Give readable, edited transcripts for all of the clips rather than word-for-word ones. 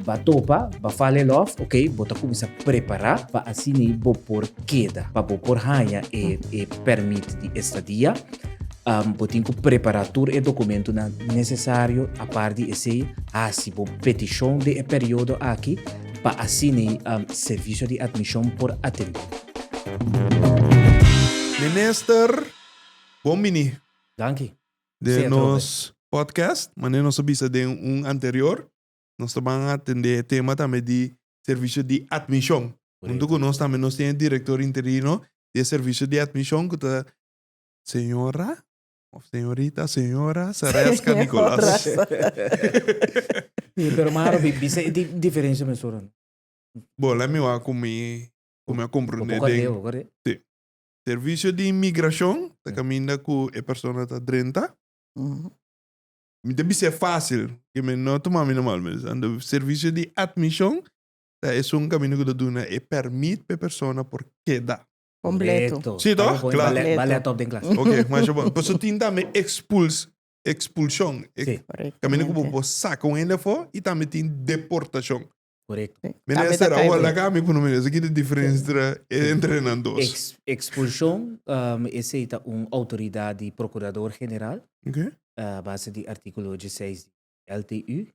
B'a topa, b'a fall in love, ok, bo ta kuminsá prepará pa asina bo por keda, pa bo por haña e e pèrmit di estadia. Bo tin ku prepará tur e dokumentunan nesesario. Apart di esei, hasi bo petishon den e periodo aki pa asina servisio di atmishon por atendé. Minister, bon bini. Danki. Den nos podcast, manera nos a bisa den un anterior, nos ta ban atende e tema tambe di servisio di atmishon. Huntu ku nos tambe nos tin e direktor interino di e servisio di atmishon ku ta señora of señorita, señora Sareska Nicolas. Sí, pero maro bisa e diferencia mesora. Bo, laat mi wak ku mi ku mi a komprende den. Sí. Servisio di inmigrashon ta kaminda ku e persona ta drenta. Mi ta bis'é fásil, ke mi no tuma mi normal mes. Anto servisio di atmishon ta esun kaminda ku ta duna e pèrmit pa e persona por keda. Kompleto. Sí toh? Kla. Ba lèt òp den klas. Oke, masha bon. Pasobra tin tambe ekspuls, ekspulshon. Sí. Kaminda ku bo por saka un hende afó i tambe tin deportashon. Korekto. Minister, awor laga mi pone minister, ki ta diferensia entre nan dos? Ekspulshon, esei ta un outoridat di Prokurador General, a base di artíkulo dieseis di LTU,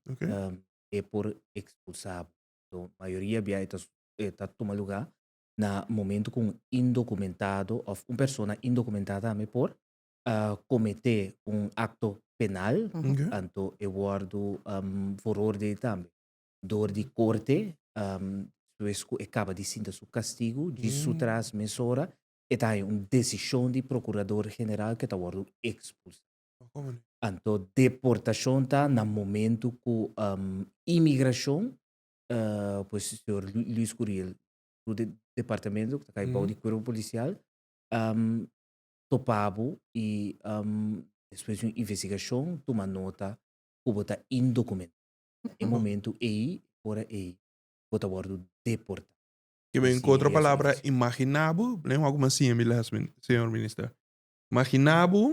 e por ekspulsá bo. So, mayoria bia e ta tuma lugá na momento ku un indokumentado òf un persona indokumentá tambe por kometé un akto penal, anto e wòrdu veroordeel tambe. Dor di korte, despues ku e kaba di sinta su kastigu, djis su tras mesora e ta haña un desishon di prokurador general ku e ta wòrdu ekspulsá. Anto deportashon ta na momentu ku imigrashon, pues señor Luis Curiel su departamento ku ta kai bou di kuerpo polisial, topa bo i despues di un investigashon tuma nota ku bo ta indokumentá. E momento ei, ora ei, bo ta wòrdu deportá. Ke men ku otro palabra, imaginá bo, lei wak kuma siña mi les, señor minister. Imaginá bo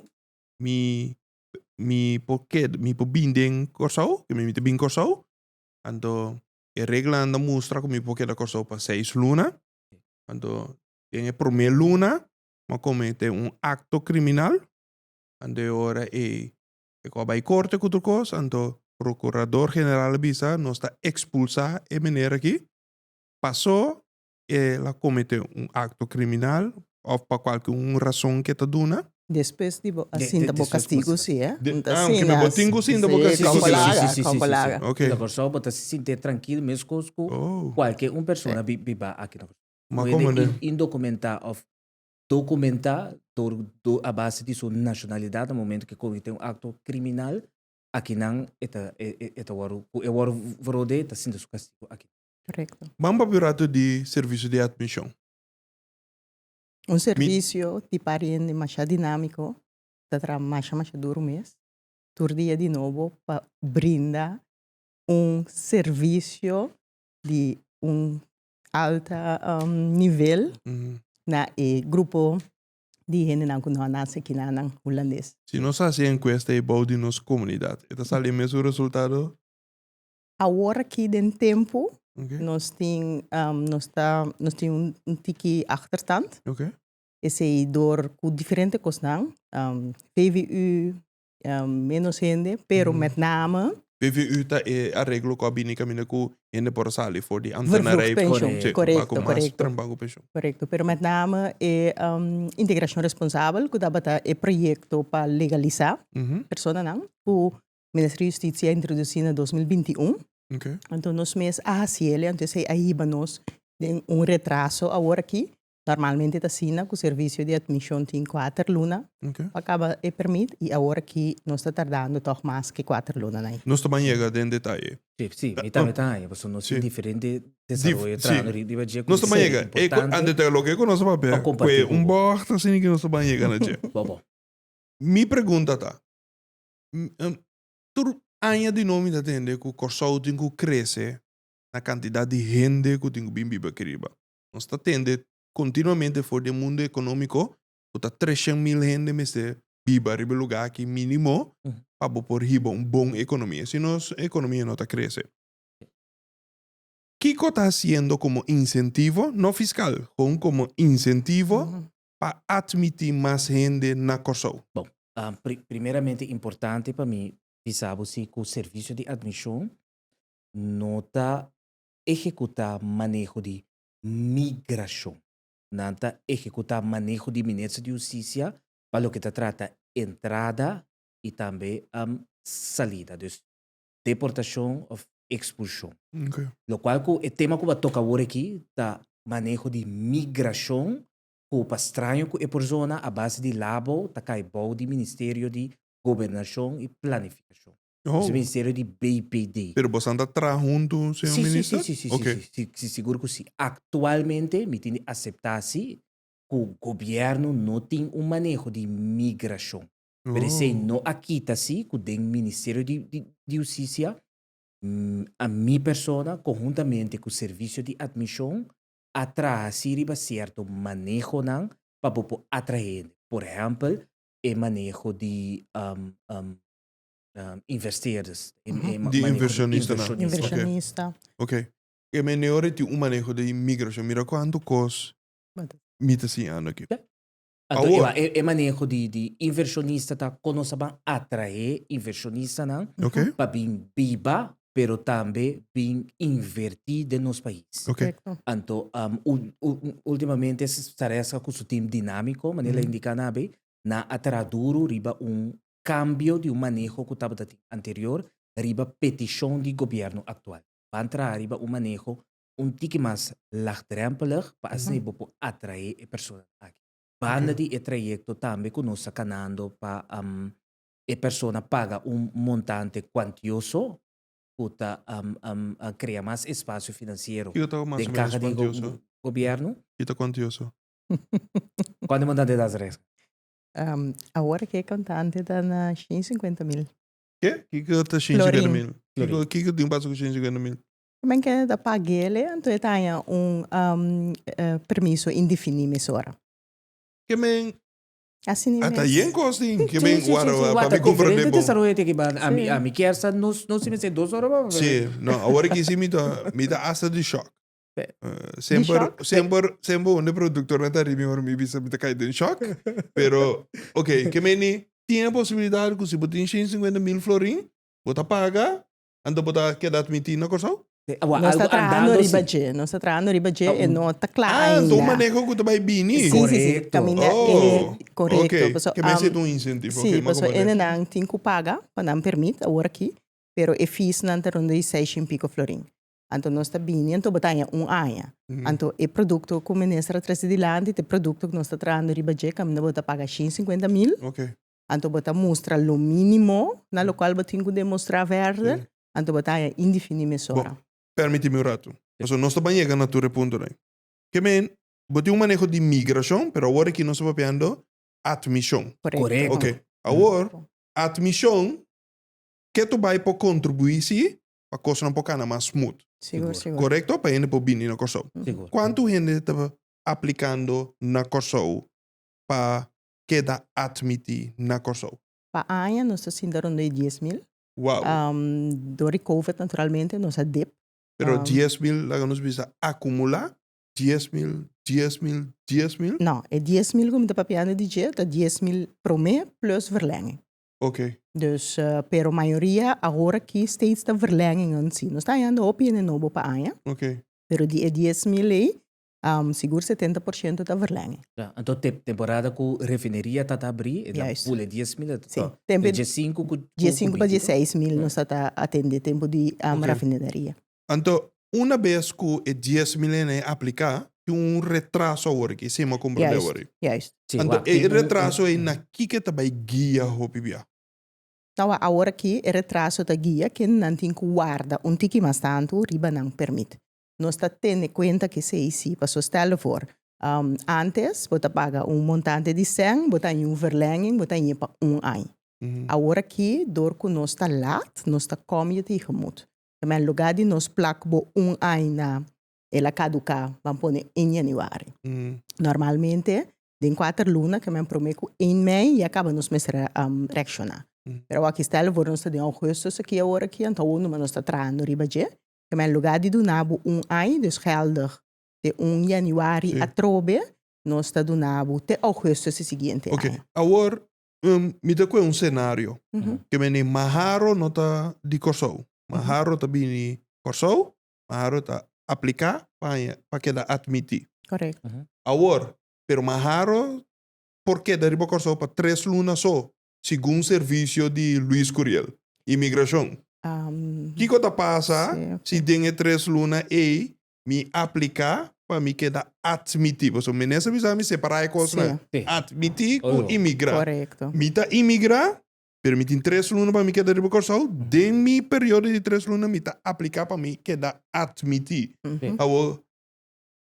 mi mi por keda, mi por bin den Kòrsou, ke mi ta bin Kòrsou, anto e reglanan ta mustra ku mi por keda Kòrsou pa seis luna, anto den e promé luna mi a komete un akto kriminal, anto e ora ei E ku a bai korte ku tur kos, anto Prokurador General a bisa nos ta ekspulsá e meneer aki pasó el a kometé un akto kriminal òf pa kualke un rason ke ta duna. Despues di bo a sinta bo kastigu si e. Ah, oke, bo tin ku sinta bo kastigu si. Si, si, si, si. Oke. Na Kòrsou bo ta sinti trankil meskos ku kualke un persona biba aki na Kòrsou. Ma komo ne? Indokumentá òf Documentá dor do a base di su nacionalidad na momento ke comete un acto criminal, akinan e ta e ta wòrdu ku e wòrdu veroordeel e ta sinta su castigo aki. Correcto. Ban papia un rato di servicio di admision. Un servicio di pariente masha dinamico, ta traha masha masha duro mes, tur dia di nobo pa brinda un servicio di un alta nivel na e grupo di hendenan ku no a nase kinanan hulandes. Si nos hasi enkuesta ei bou di nos komunidat, e ta sali e mesun resultado? Awor aki den tempu nos tin nos ta nos tin un tiki achterstand. Esei dor ku diferente kosnan, VVU, menos hende, pero met name. PVU ta e areglo ku a bini kaminda ku hende por a sali for di ambtenarij. Vervroegd pensioen, korekto, korekto. Trempan ku pensioen. Korekto, pero met name e integrashon responsabel ku tabata e proyekto pa legalisá personanan ku Minister di Hustisia a introdusí na 2021. Anto nos mes a hasi el, anto esei a hiba nos den un retraso awor aki. Normalmente ta asina ku servisio di atmishon tin kuater luna pa kaba e permit i awor aki nos ta tardando tòg mas ke kuater lunanan ei. Nos ta ban yega den detaye. Sí, sí, mi tambe ta haña, pasobra nos tin diferente desaroyo trahando riba dje ku Nos ta ban yega. Importante. Ante ta loke ku nos ta papia, kue un bògt asina ki nos ta ban yega na dje. Bo bo. Mi pregunta ta, tur aña di no mi ta tende ku Kòrsou tin ku krese na kantidat di hende ku tin ku bin biba aki riba. Nos ta tende kontinuamente for di e mundo ekonómiko ku ta 300.000 hende mester biba riba e lugá aki mínimo pa bo por hiba un bon ekonomia. Si nos ekonomia no ta krese. Kiko ta hasiendo komo insentivo, no fiskal, gewoon komo insentivo pa atmití mas hende na Kòrsou? Bon, primeramente importante pa mi bisa bo si ku Servisio di Atmishon no ta ehekutá maneho di migrashon. Nan ta ehekutá maneho di Minister di Hustisia pa loke ta trata entrada i tambe salida. Dus deportashon òf ekspulshon. Lokual ku e tema ku bo a toka awor aki ta maneho di migrashon ku pa straño ku e por zona a base di labo ta kai bou di Ministerio di Gobernashon i Planifikashon. Oh. Ministerio di BPD. Pero bosan ta traha huntu, señor sí, minister? Sí, sí, sí, okay. sí, sí, sí, sigur ku sí. Aktualmente mi tin di aseptá sí ku gobièrnu no tin un maneho di migrashon. Oh. Pero esei no a kita sí ku den Ministerio di, di, di Hustisia a mi persona konhuntamente ku Servisio di Atmishon a traha sí riba sierto manehonan pa bo por atraé hende. Por ehèmpel e maneho di um, um, investeerders. Di inversionista. Inversionista. Ok. E menor tin un maneho di migracion. Mira cuanto cos mi ta siñando aki. Anto, Awor, e maneho di, di inversionista ta con nos ban atrae inversionistanan pa bin biba, pero tambe bin inverti den nos pais. Anto, ultimamente Saresca cu su team dinamico, manera indica nabe, nan a traha duro riba un Kambio di un maneho ku tabata tin anterior riba petishon di gobièrnu aktual. Ban traha riba un maneho un tiki mas lagdrempelig pa asina bo por atraé e personanan aki. Banda di e trayekto tambe ku nos ta kanando pa e persona paga un montante kuantioso ku ta krea mas espasio finansiero den kaha di gobièrnu. Kiko ta kuantioso? Kuantu e montante ta, Zresca? Awor ke kontante ta na 150 mil. Ke? Kiko ta 150 mil? Kiko, kiko tin pasa ku 150 mil? Men ke ta pag'ele, anto e ta haña un permiso indefini mesora. Ke men Asina mes. Ata yen kos tin. Ke men wara pa mi komprende bon. Diferente desaroyo tin aki ami ami kier sa nos nos si mester dos ora pa. Si, no awor aki si mi ta mi ta asta di shock. Semper, semper, semper un de productornan ta riba mi ora mi bisa mi ta kai den shock. Pero, ok, ke meni tin e posibilidad ku si bo tin 150 mil florin, bo ta paga, anto bo ta keda admití na Kòrsou? Nos ta trahando riba dje, nos ta trahando riba dje e no ta kla Ah, ainda. anto un maneho ku ta bai bini. Sí, sí, sí. Kaminda Oh, e, korekto. ok. Paso, Ke mester ta un incentivo. Sí, Ok, mi a paso komprende. hendenan tin ku paga pa nan permit awor aki, pero e feesnan ta rond di seis shen piko florin. Anto nos ta bini, anto bo ta haña un aña. Anto e produkto ku minister a trese dilanti ta e produkto ku nos ta trahando riba dje, kaminda bo ta paga shen sinkuenta mil. Anto bo ta mustra lo mínimo na lokual bo tin ku demostrá verder, anto bo ta haña indifini mesora. Bon, permití mi un ratu. Pasobra nos ta ban yega na tur e puntonan. Ke men, bo tin un maneho di migrashon, pero awor aki nos ta papiando atmishon. Korekto. Oke. Awor, atmishon ke tu bai por kontribuí si pa kosnan por kana mas smooth. Sigur, sigur. Korekto? Pa hende por bini na Kòrsou. Sigur. Kuantu hende ta aplikando na Kòrsou pa keda atmití na Kòrsou? Pa aña nos ta sinta rondó di dies mil. Wow. Dor di covid naturalmente nos a dip. Pero 10.000 laga nos bisa akumulá, 10.000, 10.000, 10.000? No, e 10.000 ku mi ta papiando di dje ta 10.000 promé plus verlenging. Ok. Dus, pero mayoria awor aki steeds ta verlengingen si. Nos ta hañando hopi hende nobo pa aña. Ok. Pero di e 10.000 ei, sigur 70% ta verlenging. Ja, anto te temporada ku refineria ta ta abri, e ta Juist. pule 10.000, e ta Si. ta Tempo 15 ku 15 pa 20, 16.000 nos ta ta atende tempo di Ok. rafineria. Anto, una bes ku e 10.000 hende a apliká, tin un retraso awor aki, si mi a komprendé Juist, awor aki. juist. Sí, Anto, wak, e tin un, un, retraso ei na kiko ta bai guia hopi bia? Nou, awor aki e retraso ta guia ken nan tin ku warda un tiki mas tantu riba nan permit. Nos ta tene kuenta ku esei si, paso stel ervoor, antes bo ta paga un montante di sèn, bo ta haña un verlenging, bo ta haña pa un aña. Awor aki, dor ku nos ta lat, nos ta kòm je tegemoet. Te men lugar di nos plak bo un aña el a caduca, ban pone en januari. Normalmente den cuater luna ke men prome cu en mei ya caba nos mester reacciona. Pero awor aki stel voor nos ta den augustus aki awor aki, anto awor numa nos ta trahando riba dje. Ke men lugá di duna bo un aña, dus geldig te un yanüari atrobe, nos ta duna bo te ougùstùs e siguiente Oké, aña. awor mi ta kue un senario. Ke men Maharo no ta di Kòrsou. Maharo ta bini Kòrsou, Maharo ta apliká pa haña pa keda atmití. Korekto. Awor, pero Maharo por keda riba Kòrsou pa tres luna so, segun servisio di Luis Curiel, Imigrashon. Kiko ta pasa si den e tres luna ei mi apliká pa mi keda atmití? Pasobra minister bisa mi separá e kosnan, atmití ku imigrá. Mi ta imigrá, pero mi tin tres luna pa mi keda riba Kòrsou. Den mi periodo di tres luna mi ta apliká pa mi keda atmití. Awor,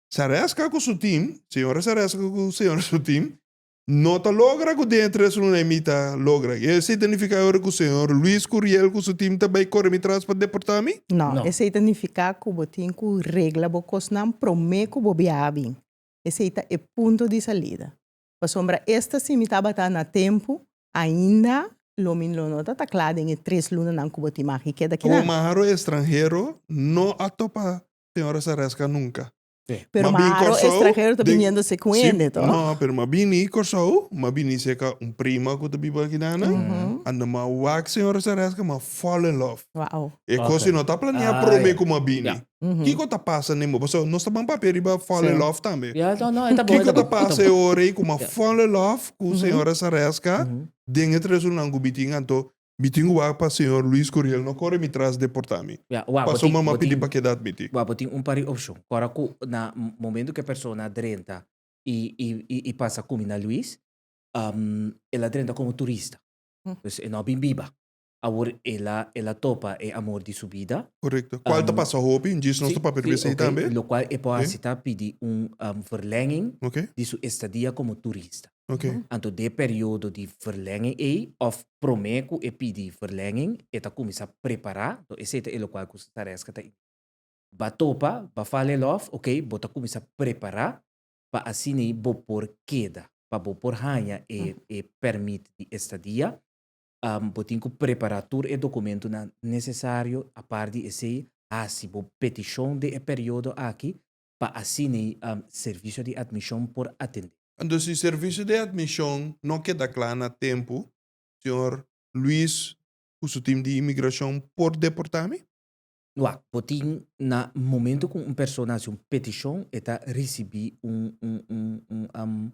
Sareska ku su tim, señora Sareska ku señor su tim, no ta logra ku den e tres luna ei mi ta logra. I esei ta nifiká ora ku señor Luis Curiel ku su tim ta bai kore mi tras pa deportá mi? No, No. esei ta nifiká ku bo tin ku regla bo kosnan promé ku bo biaha bin. Esei ta e punto di salida. Pasobra esta si mi tabata na tempu, ainda lo mi lo no ta ta kla den e tres lunanan ku bo tin mag i keda kinan. Awor maharo estranhero no a topa señora Sareska nunka. Pero Ma bin maharo Kòrsou estranhero ta den biniendo se ku Sí, hende, toch? no, pero m'a bini Kòrsou, m'a bini serka un prima ku ta biba akinan, anda m'a wak señora Sareska, m'a fall in love. Wow. E kos Ok. si no ta planeá Ah, promé ya. ku m'a bini. Ya. Kiko ta pasa den bo? Pasobra nos ta ban papia riba fall in Sí. love tambe. Ya, no, no, e ta bon, e Kiko ta ta bon, e ta pasa e bon. ora ei ku m'a Ya. fall in love ku señora Sareska den e tres lunan ku mi tin anto Mi tin ku wak pa señor Luis Curiel no kore mi tras deportá mi. Ya, wak, bo Pasobra tin, mama bo pidi tin, pa keda admití. wak, bo tin un par di opshon. Kora ku na momento ku e persona a drenta i, i, i, i pasa ku mi na Luis, el a drenta komo turista. Dus e no a bin biba. Awor el a, el a topa e amor di su bida. Korekto. Kual ta pasa hopi, djis nos Sí, ta papia sí, riba esei ok. tambe. Lokual e por Sí. hasi ta pidi un verlenging Ok. di su estadia komo turista. Ok. Anto den e periodo di verlenging ei òf promé ku e pidi verlenging e ta kuminsá prepará, anto esei ta e lokual ku Sareska ta indiká. Ba topa, ba fall in love, ok, bo ta kuminsá prepará pa asina ei bo por keda, pa bo por haña e e pèrmit di estadia. Bo tin ku prepará tur e dokumentunan nesesario, apart di esei hasi bo petishon den e periodo aki pa asina ei servisio di atmishon por atendé. Anto si servicio di admision no keda cla na tempo, señor Luis cu su team di inmigracion por deporta mi? Wak, bo tin na momento cu un persona haci un peticion e ta ricibi un un un un um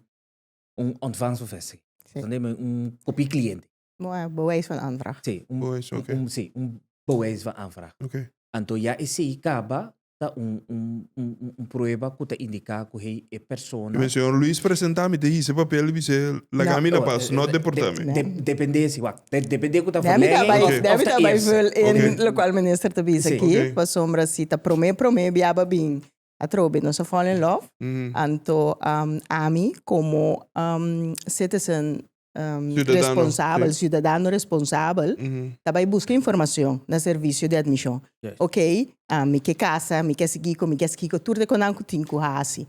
un ontvangstbevestiging. Sí. Dan neem un copie cliente. Mooi, bewijs van aanvraag. Sí, un, Bewijs, un, oké. un, sí, un bewijs van aanvraag. Oké. Anto ya esei caba ta un, un, un, un, un prueba cu ta indica cu hey, e persona... Men señor Luis presenta mi te hise papel y bise laga No. mi na Oh, pas, no deporta mi. De, depende si, wak, de, depende cu ta Demi ta verlenging bai, of, demi of ta ta bai eerste. vul in Oké. locual minister ta bisa Sí. aki, Oké. pasobra si ta prome prome biaba bin atrobe nos a fall in love, Mhm. anto um, ami como um, citizen um, Ciudadano, responsabel, sí. ciudadano responsabel, Mhm. ta bai busca informacion na servicio di admision. Yes. Ok, ah, mi ke casa, mi ke sigui kiko, mi ke sigui kiko, tur de konan ku tin ku hasi.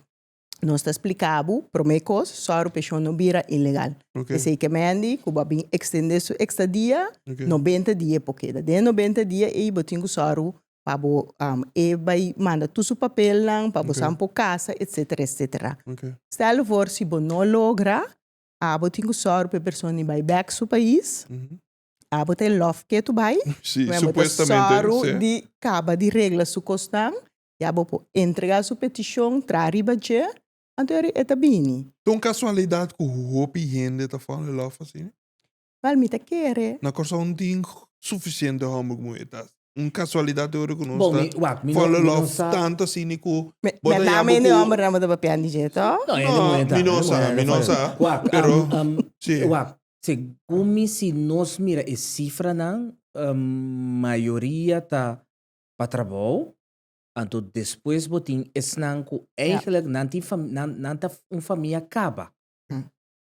Nos ta splika bo, prome kos, sòru pa e shon no bira ilegal. Ok. Esei ke mendi ku bo a bin ekstende su ekstadia, Ok. 90 dia por keda. Den 90 dia ei bo tin ku sòru pa bo um, e bai manda tur su papelnan, pa bo Ok. san por casa, etcetera, etcetera. Ok. Stel voor si bo no logra, abo tin ku sòru pa e persona di bai bèk su pais, Mhm. abo ta e lòf ke tu bai, Sí, pero bo ta supuestamente, sòru sí. di kaba di regla su kosnan, ya bo por entregá su petishon, traha riba dje, anto e ta bini. Ta un kasualidat ku hopi hende ta fall in love asina? Wèl, mi ta kere. Na Kòrsou no tin sufisiente hòmber ku muhé ta. Un kasualidat di ora ku nos Bon, ta mi, wak, mi no, fall in mi no love sa. tantu asina ku Me, bo me ta yama dame ku. de hòmber nan bo ta papia di dje, to? No, hende No, muhé ta, mi no hende sa, muhé mi ta no fall in sa. love. Wak, Pero, um, um, sí. wak, segun mi si nos mira e sifranan, um, mayoria ta pa trabou, anto despues bo tin esnan ku eigenlijk nan tin fam, nan, nan ta un famia kaba.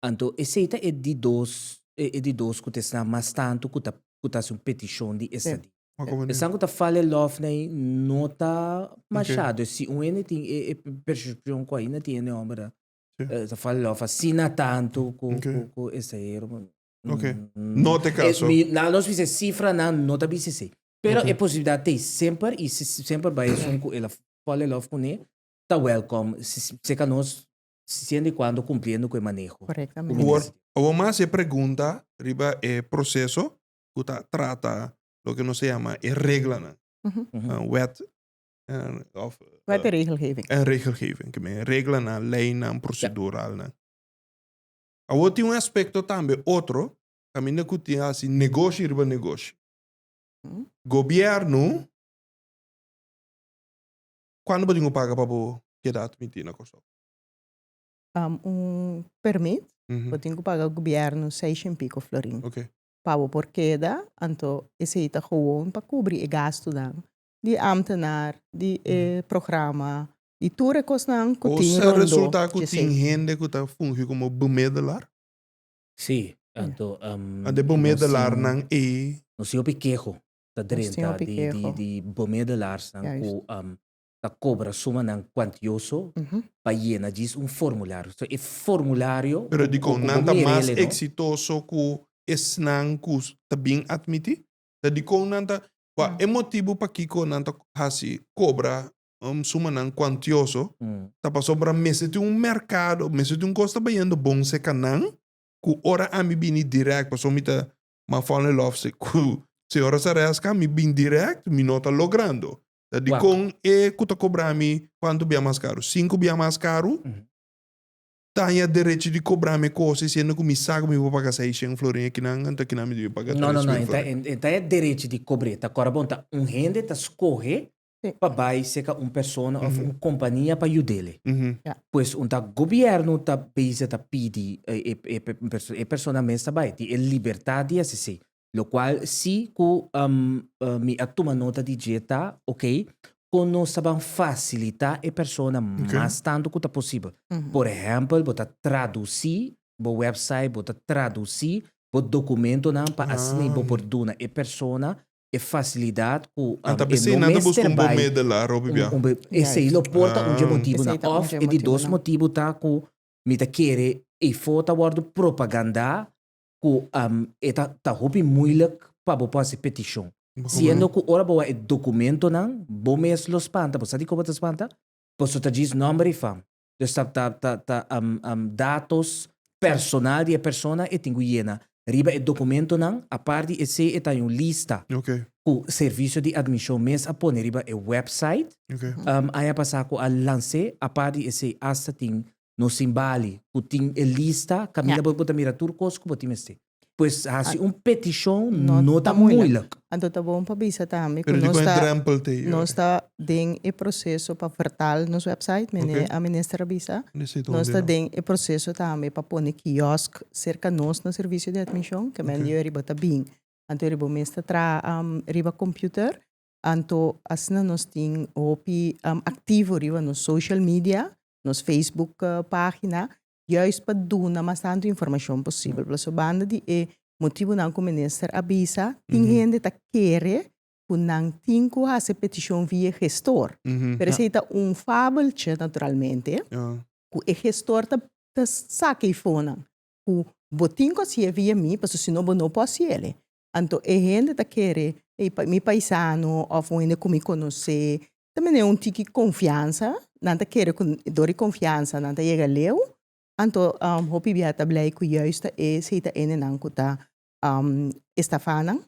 Anto esei ta e di dos, e di dos ku ta esnan mas tantu ku ta ku ta hasi un petishon di estadia. Esnan ku ta fall in love nei no ta masha. Dus si un hende tin e e persepshon ku ainda tin hende hòmber ta ta fall in love asina tantu ku ku ku esei. No ta e kaso. Mi, nan nos bisa e sifranan no ta bisa esei. Pero e posibilidad t'ei semper y si semper bai esun cu el a fall in love cune ta welcome cerca nos siendo y cuando cumpliendo cu e maneho. Correctamente. Awor, awor mas e pregunta riba e proceso cu ta trata loke nos ta yama e reglanan. Wet of Wet en regelgeving. En regelgeving, ke men reglanan, leynan, proceduralnan. Awor tin un aspecto tambe otro caminda cu tin haci negoshi riba negoshi. Gobierno, cuando bo tin cu paga pa bo keda admiti na Corsou? Un permit, bo tin cu paga gobierno seis en pico florin. Okay. Pa bo por keda, anto esey ta gewoon pa cubri e gastonan di ambtenaar, di e programa, di tur e cosnan cu tin Osa rondo resulta cu dje tin esey. hende cu ta fungi como bemiddelaar? Sí, anto Ante nos bemiddelaarnan tin ei. nos tin hopi keho ta Nos tin drenta hopi di di keho. di bemiddelaarsnan Juist. ku ta kobra sumanan kuantioso pa yena djis un formulario. So e formulario Pero ku dikon ku bo nan ta mira mas ele no. eksitoso ku esnan ku ta bin atmití? Ta dikon nan ta kua e motibu pakiko nan ta hasi kobra sumanan kuantioso ta pasobra mester tin un merkado, mester tin un kos ta bayendo bon serka nan ku ora ami bini dirèkt pasobra mi ta m'a fall in love ku señora Sareska mi bin dirèkt mi no ta logrando. Ta dikon e ku ta kobra mi kuantu bia mas karu? Sinku bia mas karu? Ta haña derecho di kobra mi e kos siendo ku mi sa ku mi por paga seishen florin akinan anto akinan mi debe paga No, no, tres no, mil e ta florin. e ta haña derecho di kobr'é. Ta kòrda bon, ta un hende ta skohe pa bai serka un persona òf un kompania pa yud'é. Pues un ta gobièrnu ta bezig ta pidi e e persona mes ta bai tin e libertat di hasi esei. Lokual si ku mi a tuma nota di dje ta ok kon nos ta ban fasilitá e persona mas tantu ku ta posibel. Por ehèmpel bo ta tradusí bo wèpsait, bo ta tradusí bo dokumentonan pa asina bo por duna e persona e fasilidat ku Anta e p'esei no nan ta buska mester un bon bai medelaar hopi bia. un esei lo por ta un dje motibunan Esei ta un òf dje e di dos motibunan. motibu ta ku mi ta kere efo ta wòrdu propagandá ku e ta ta hopi moeilijk pa bo por hasi petishon. Siendo ku ora bo wak e dokumentonan bo mes lo spanta. Bo sa dikon bo ta spanta? Pasobra ta djis nòmber i fam. Dus ta ta ta ta datos personal di e persona e tin ku yena riba e dokumentonan. Apart di esei e ta un lista ku servisio di admishon mes a pone riba e wèpsait. Aña pasá ku a lans'é. Apart di esei asta tin nos tin bali ku tin e lista kaminda bo ta mira tur kos ku bo tin mester. Pues hasi un petishon no ta moeilijk. Anto ta bon pa bisa tambe ku Pero nos dikon e ta drempel ta ei? nos ta den e proseso pa vertaal nos website, mene a minister a bisa. Nos ta den e proseso tambe pa pone kiosk serka nos na servisio di admishon, ke men di riba ta bin. Anto riba mes ta traha riba computer. Anto asina nos tin hopi aktivo riba nos social media, nos Facebook pagina, juist pa duna mas tantu informashon posibel. Pasobra banda di e motibunan ku minister a bisa, tin hende ta kere ku nan tin ku hasi petishon via e gestor. Pero esei ta un fabeltje naturalmente, ku e gestor ta ta saka e fonan ku bo tin ku hasié via mi, pasobra si no bo no por hasiel. Anto e hende ta kere, ey mi paisano of un hende ku mi konosé, ta mene un tiki konfiansa, nan ta kere ku dor di konfiansa nan ta yega leu, anto hopi bia ta blei ku juist ta esei ta hendenan ku ta estafá nan,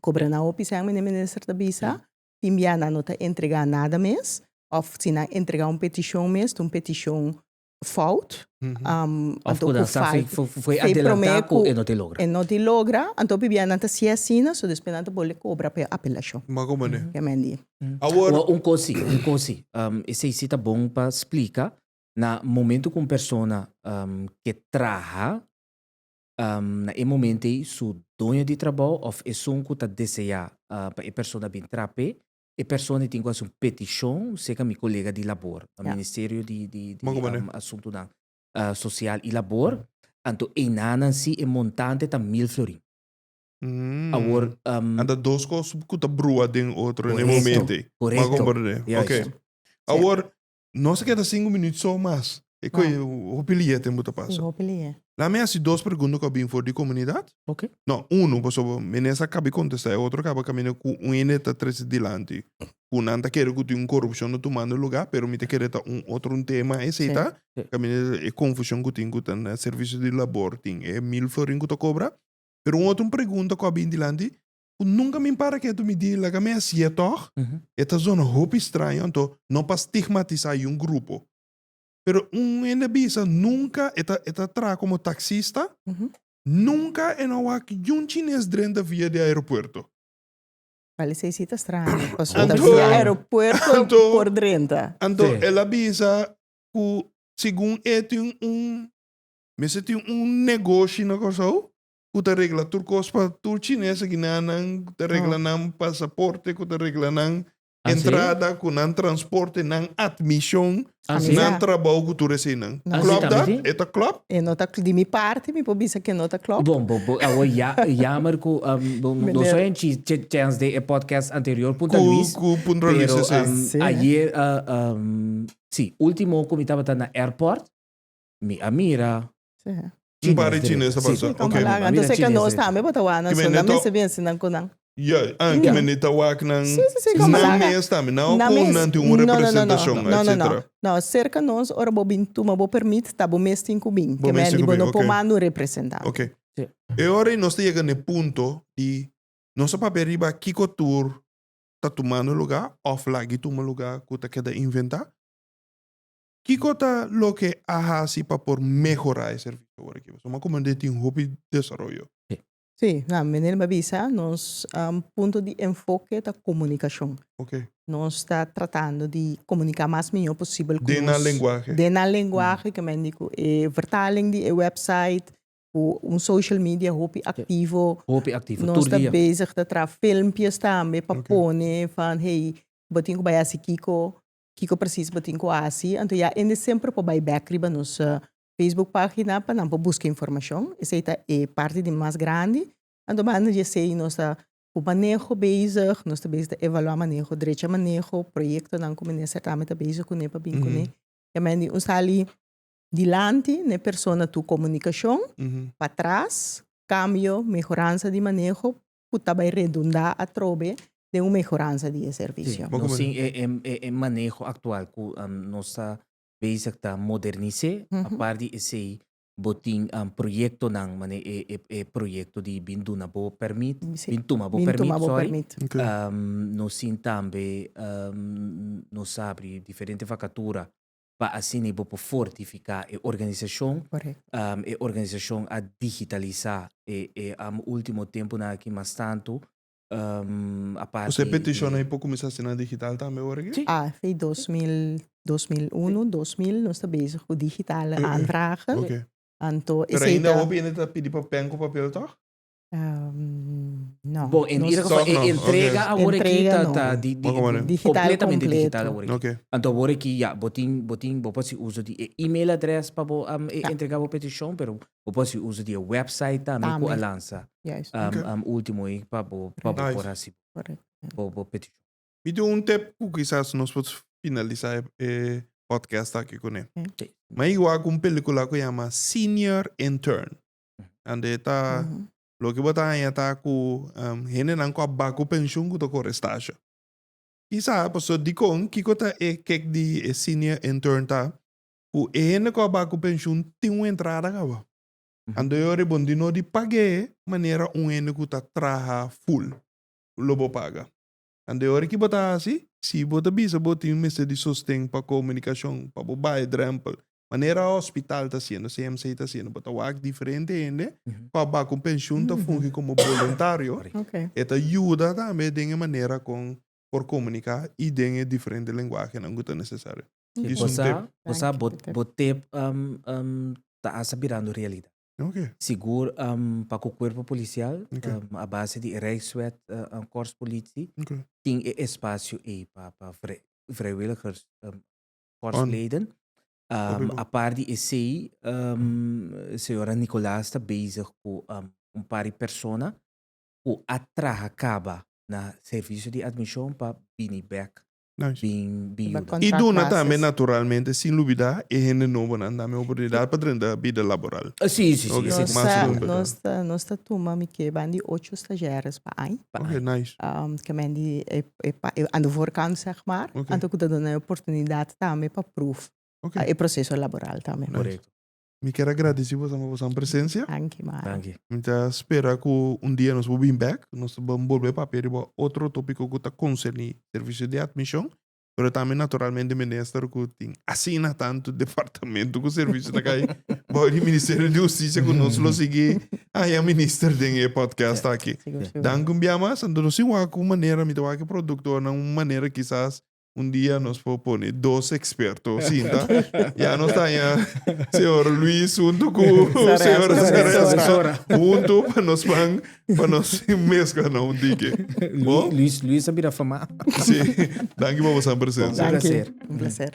kobra nan hopi sèn mene minister ta bisa, tin bia nan no ta entregá nada mes, òf si nan entregá un petishon mes ta un petishon fout. Of ku nan sa foi adelantá ku e no tin logra. E no tin logra, anto pibia nan ta si'e asina, so despues nan ta bolbe kobra pa e apelashon. Ma komo ne? Ke men di. Awor. Un kos si, un kos si. Esei si ta bon pa splika, na momento ku un persona ke traha, na e momento ei su doño di trabou òf esun ku ta deseá pa e persona bin traha p'e, E persona tin ku hasi un petishon serka mi kolega di labor, na Ministerio di di di Asuntunan Sosial i Labor, anto einanan si e montante ta mil florin. Awor Anta dos kos ku ta brua den otro na e momento ei. Korekto. Oké. Awor, nos a keda sinku minüt so mas. E koe hopi lie tempu ta pasa. Sí, hopi lie. Laat mi hasi dos pregunta ku a bin for di komunidat. Ok. No, unu, pasobra menes a kabi kontestá, e otro kaba kaminda ku un hende ta trese dilanti ku nan ta kere ku tin un korupshon ta tumando lugá, pero mi ta kere ta un otro un tema esei ta, kaminda e konfushon ku tin ku ta na servisio di labor tin e mil florin ku ta kobra. Pero un otro un pregunta ku a bin dilanti ku nunka mi para ketu mi di laga mi hasié tòg, e ta zona hopi straño, anto no pa stigmatisá un grupo, Pero un hende a bisa nunca e ta e ta traha como taxista, nunca e no wak yun chines drenta via di aeropuerto. Bal esei si ta straño, pasobra ta via aeropuerto Anto, por drenta. Anto el a bisa cu segun e tin un mester tin un negoshi na Kòrsou cu ta regla tur cos pa tur chines aki nan, cu ta regla nan pasaporte, cu ta regla nan Ah, sí? entrada, ku nan transporte, nan admision, Ah, sí? nan trabou ku tur eseinan. No. Ah, sí, Klopt tambe dat? sí? E ta klopt? E no ta, di mi parti mi por bisa ke no ta klopt. Bon, bo, bo, awor ya, jammer ku, um, bo, no Meneer. soy en chi, che, chance de e podcast anterior Punta Ku, Luis, ku Punta Luis, pero sí. um, Sí. ayer, uh, um, sí, último ku mi tabata na airport, mi a mira Sí. Un par di chines ta pasa. Sí, Ok. como laga. Mira Entonces, que chines nos eh. tambe bota wana, Que so men nan neto- mester bien sinan ku nan. Ja, ah, que men neta wak nan. Sí, sí, sí, como Nan laga. mes tambe, nan Nan ku mes. nan tin un No, no, no, no. representashon, No, no, no. etcétera. No, serka nos, ora bo bin tuma bo permit, ta bo mes tin ku bin. Bo Que mes men tin di ku bo bin, no por ok. manda un representante. Ok. Sí. E ora ei nos ta yega na e punto di nos a papia riba kiko tur ta tumando lugá òf lagi tuma lugá ku ta keda inventá. Kiko ta loke a hasi pa por mehorá e servisio awor aki? Pasobra mi a komprendé tin hopi desaroyo. Sí, na, meneer mi a bisa, nos punto di enfoke ta komunikashon. Ok. Nos ta tratando di komuniká mas mihó posibel ku Den nan nos. lenguahe. Den nan lenguahe, ke men di ku e vertaling di e website, ku un social media hopi aktivo. Hopi aktivo, Nos tur ta dia. bezig ta traha filmpjes tambe pa Ok. pone van, hey, bo tin ku bai hasi kiko, Kiko precies bo tin ku hasi? Anto ya hende semper por bai bek riba nos Facebook pagina pa nan por buska informashon. Esei ta e parti di mas grandi. Anto banda di esei nos ta ku maneho bezig, nos ta bezig ta evaluá maneho, drecha maneho, proyektonan ku minister tambe ta bezig kuné pa bin kuné. Ya men di un sali dilanti n'e persona tur komunikashon, patras kambio, mehoransa di maneho ku ta bai redundá atrobe den un mehoransa di e servisio. Sí, nos tin e maneho aktual ku nos ta bezig ta modernis'é. Apart di esei bo tin proyektonan manera e proyekto di bin duna bo pèrmit, bin tuma bo pèrmit, sorry. Nos tin tambe nos a abri diferente vakatura pa asina bo por fortifiká e organisashon. E organisashon a digitalisá e e último tempunan aki mas tantu aparte. Osea e petishonnan ei por kuminsá asina digital tambe ora aki? Sí. Ah, fi 2000, 2001, 2000 nos ta bezig ku digitale aanvragen. Oké. Anto Pero esei ainda ta. hopi hende ta pidi pa pen ku papel tòg? No. Bon, en ieder geval, Toch e no, entrega oké. awor aki Entrega ta, no. ta di, di, Oké, bueno. Digital completamente completo. digital awor aki. Oké. Anto awor aki, ja, bo tin, bo tin, bo por haci uso di e e-mailadres pa bo um, e Ja. entrega bo peticion, pero bo por haci uso di e website tambe cu Tambe. a lansa Juist, um, Oké. um, ultimo ei pa bo, pa bo Nice. por haci correct. bo, bo peticion. Mi tin un tip ku kisas nos por finalisá e, e podcast aki kuné. Sí. Ma igual ku un pelikula ku yama Senior Intern. Ande ta loke bo ta haña ta ku hendenan ku a ba ku penshun ku ta kore stasha. Kisa pasobra dikon kiko ta e kek di e senior intern ta ku e hende ku a ba ku penshun tin un entrada kaba. Anto e ora bo no di pag'é manera un hende ku ta traha full lo bo paga. Anto e ora ki bo ta hasi si bo ta bisa bo tin mester di sosten pa komunikashon pa bo bai drèmpel Manera hospital ta haciendo, CMC ta haciendo, bo ta wak diferente hende cu a bak un pensioen ta fungi como boluntario. E ta yuda tambe den e manera con por comunica y den e diferente lenguahenan cu ta necesario. Sí, Is un tip. Bo sa, bo tip ta hasta birando realidad. Sigur pa cu cuerpo policial, a base di e Rijkswet Korpspolitie, tin e espacio ey pa vrijwilligers Korpsleden. Apart di esei, señora Nicolaas ta bezig ku un par di persona ku a traha kaba na servisio di admishon pa bini bek. Nice. Bin bin Riba yuda. I contract duna tambe basis. naturalmente sin lubida e hende nobonan tambe oportunidat pa drenta bida laboral. Ah, sí, sí, sí. Ok, esei Nos mas ta, rumbe nos ta, nos ta tuma mi ke ban di ocho stagiaires pa aña. Pa Ok, aña. nice. Um, ke men di e, e, pa, e, aan de voorkant zeg maar. Ok. Anto ku ta duna e oportunidat tambe pa proef Ok. e proseso laboral tambe. Nice. Korekto. Mi kier a gradisi boso pa boso presencia. Danki, Mara. Danki. Mi ta spera ku un dia nos por bin bek, nos ta ban bolbe papia riba otro topiko ku ta konserní servisio di atmishon, pero tambe naturalmente minister ku tin asina tantu departamento ku servisio ta kai bou di Ministerio di Hustisia ku nos lo sigui haña minister den e podcast aki. Sigur, sigur. Danki un bia mas, anto nos tin wak un manera, mi ta wak e produktornan un manera kisas Un dia nos por pone dos experto sinta. Ya nos taña señor Luis hunto cu señor Saresta hunto pa nos pan pa nos mezcla na un dike. Bo? Luis, Luis a bira fama. Sí. Danki pa boso presencia. Un placer. Un placer.